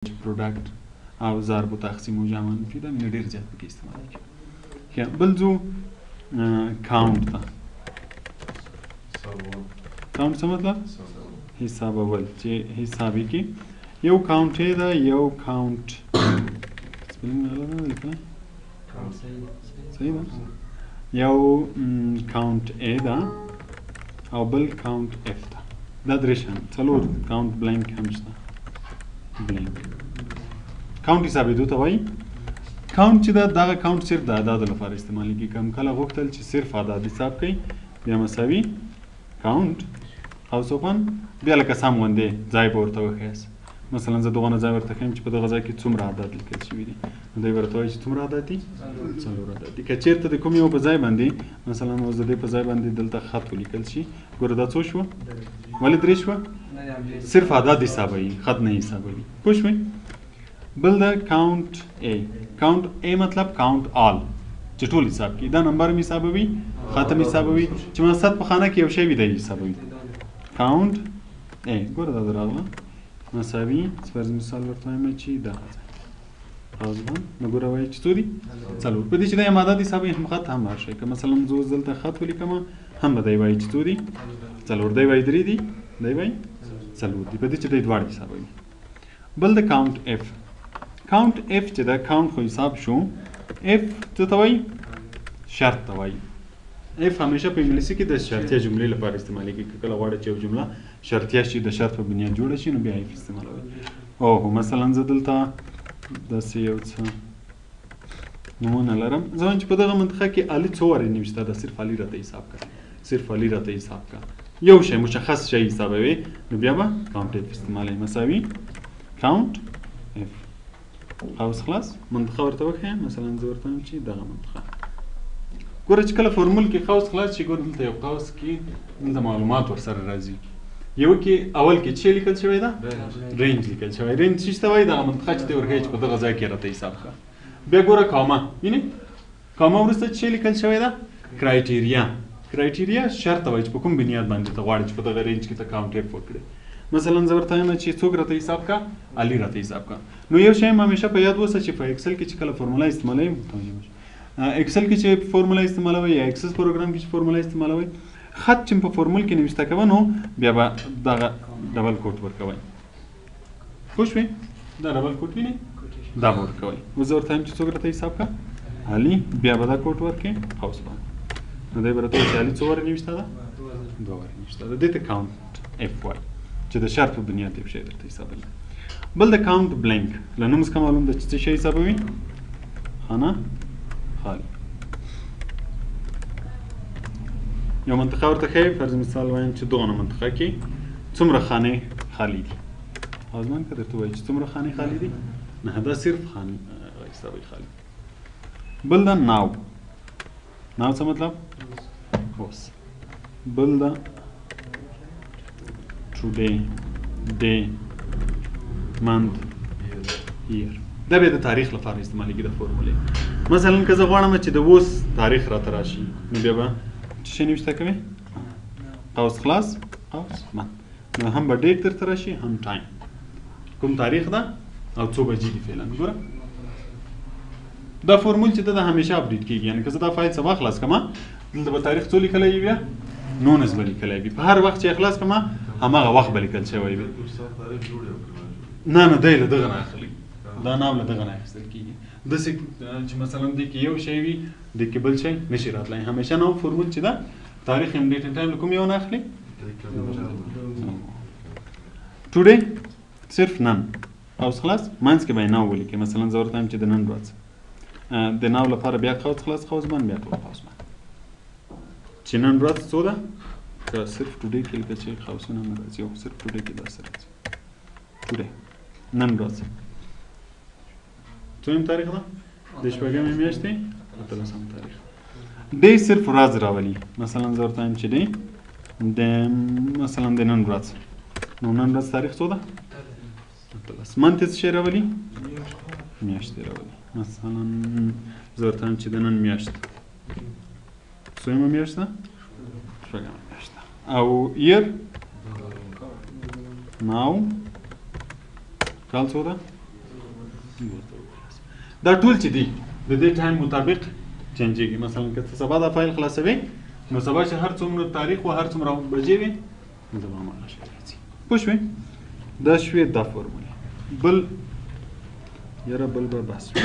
چې product او ضرب و تقسیم و جمع منفي ده، مینه ډېر زیات پکې استعمالېږي. ښه، بل ځو count ته. count څه مطلب؟ حسابول، چې حساب یې کړي. یو count A ده، یو count spelling غلط نه لیکلی، صحیح ده. یو count A ده او بل count F ده. دا درې شیان، څلور count blank هم شته. blank count حسابېدو ته وایي. count چې ده، دغه count صرف د اعدادو لپاره استعمالېږي. کوم کله غوښتل چې صرف اعداد حساب کړئ، بیا مساوي count قوس open، بیا لکه سم غوندې ځای به ورته وښیاست. مثلا زه دغه ځای ورته ښیم چې په دغه ځای کې څومره اعداد لیکل شوي دي، نو دی به راته وایي چې څومره اعداد دي؟ څلور اعداد دي. که چېرته د کوم یو په ځای باندې، مثلا اوس د دې په ځای باندې دلته خط ولیکل شي، ګوره دا څو شوه؟ ولې درې شوه؟ صرف اعداد حسابوي، خط نه حسابوي. پوه شوئ؟ بل ده count A. count A مطلب count all، چې ټول حساب کړي. دا نمبر هم حسابوي، خط هم حسابوي، چې مثلا په خانه کې یو شی وي دی حسابوي. count A ګوره دا راغله مساوي، فرض مثال ورته وایم چې دغه ځای قوس بند، نو ګوره وایي چې څو دي؟ څلور. په دې چې دا هم عدد حسابوي، هم خط هم هر شی. که مثلا زه اوس دلته خط ولیکم، هم به دی وایي چې څو دي؟ څلور. دی وایي درې دي، دی وایي څلور دي. په دې چې دی دواړه حسابوي. بل د count F. count F چې دا count خو حساب شو، if څه ته وایي؟ شرط ته وایي. if همیشه په انګلیسي کې د شرطیه جملې لپاره استعمالېږي. که کله غواړې چې یو جمله شرطیه شي، د شرط په بنیاد جوړه شي، نو بیا if استعمالوي. اوهو، مثلا زه دلته داسې یو څه نمونه لرم، زه وایم چې په دغه منطقه کې علي څو وارې نوشته ده، صرف علي راته حساب کړه، صرف علي راته حساب کړه. یو شی مشخص شی حسابوي، نو بیا به count if استعمالوي. مساوي count if قوس خلاص، منطقه ورته وښیم. مثلا زه ورته وایم چې دغه منطقه ګوره چې کله فورمول کې قوس خلاص شي، ګوره دلته یو قوس کې دلته معلومات ورسره راځي. یو کې اول کې څه لیکل شوی ده؟ range لیکل شوی. range څه ته وایي؟ دغه منطقه چې دی ورښیي چې په دغه ځای کې راته حساب کړه. بیا ګوره comma، وینې comma وروسته څه لیکل شوی ده؟ criteria. criteria شرط ته وایي چې په کوم بنیاد باندې ته غواړې چې په دغه range کې ته count if وکړې. مثلا زه ورته وایم چې څوک راته حساب کړه؟ علي راته حساب کړه. نو یو شی هم همیشه په یاد اوسه چې په Excel کې چې کله فورموله استعمالوي، متوجه اوسه، Excel کې چې فورموله استعمالوي یا Access پروګرام کې چې فورموله استعمالوي، خط چې په فورمول کې نوشته کوه، نو بیا به دغه double quote ورکوئ. پوه شوې؟ دا double quote وینې، دا به ورکوئ. اوس زه ورته وایم چې څوک راته حساب کړه؟ علي. بیا به دا quote ورکړې قوس باندې، نو دی به راته وایي چې علي څو وارې نوشته ده؟ دوه وارې نوشته ده. دې ته count if وایي چې د شرط په بنیاد یو شی درته حسابوي. بل د count blank، له نوم څخه معلوم ده چې څه شی حسابوي؟ خانه خالي. یو منطقه ورته ښیي، فرض مثال وایم چې دغه منطقه کې څومره خانې خالي دي. ازمان که درته وایي چې څومره خانې خالي دي، نه دا صرف خانې حسابوي خالي. بل ده now. now څه مطلب؟ اوس. بل ده today، day، month، year. دا بیا د تاریخ لپاره استعمالېږي د فورمولې. مثلا که زه غواړم چې د اوس تاریخ راته راشي، نو بیا به څه شی نوشته کوې؟ قوس خلاص قوس بند، نو هم به date درته راشي هم time، کوم تاریخ ده او څو بجې دي فعلا. ګوره دا فورمول چې ده دا همیشه update کېږي، یعنې که زه دا فایل سبا خلاص کړم، دلته به تاریخ څو لیکلی وي؟ بیا 19 به لیکلی وي. په هر وخت چې خلاص کړم هماغه وخت به لیکل شوی وي. نه نه، دی له دغه نه اخلي، دا now له دغه نه اخیستل کېږي. داسې چې مثلا دې کې یو شی وي، دې کې بل شی نشي راتلی. همیشه now فورمول چې ده تاریخ هم date time له کوم یو نه اخلي؟ today صرف نن قوس خلاص، منځ کې به یې now ولیکې. مثلا زه ورته وایم چې د نن ورځ، د now لپاره بیا قوس خلاص قوس بند، بیا ټول قوس بند، چې نن ورځ څو ده؟ که صرف today کې لیکل چې قوسونه نه راځي، او صرف today کې داسې راځي. today نن ورځ څویم تاریخ ده؟ د شپږمې میاشتې 18 تاریخ. day صرف ورځ راولي. مثلا زه ورته وایم چې day د مثلا د نن ورځ، نو نن ورځ تاریخ څو ده؟ 18. month څه شی راولي؟ میاشتې راولي. مثلا زه ورته وایم چې د نن میاشت څویمه میاشت ده؟ شپږمه میاشت ده. او year now کال څو ده؟ 2010. دا ټول چې دي د دې time مطابق change ېږي. مثلا که ته سبا دا فایل خلاصوې نو سبا چې هر څومره تاریخ و هر څومره بجې وي نو زما هماغه شی راځي. پوه شوې؟ دا شوې دا فورمولې. بل یاره بل به بس وي.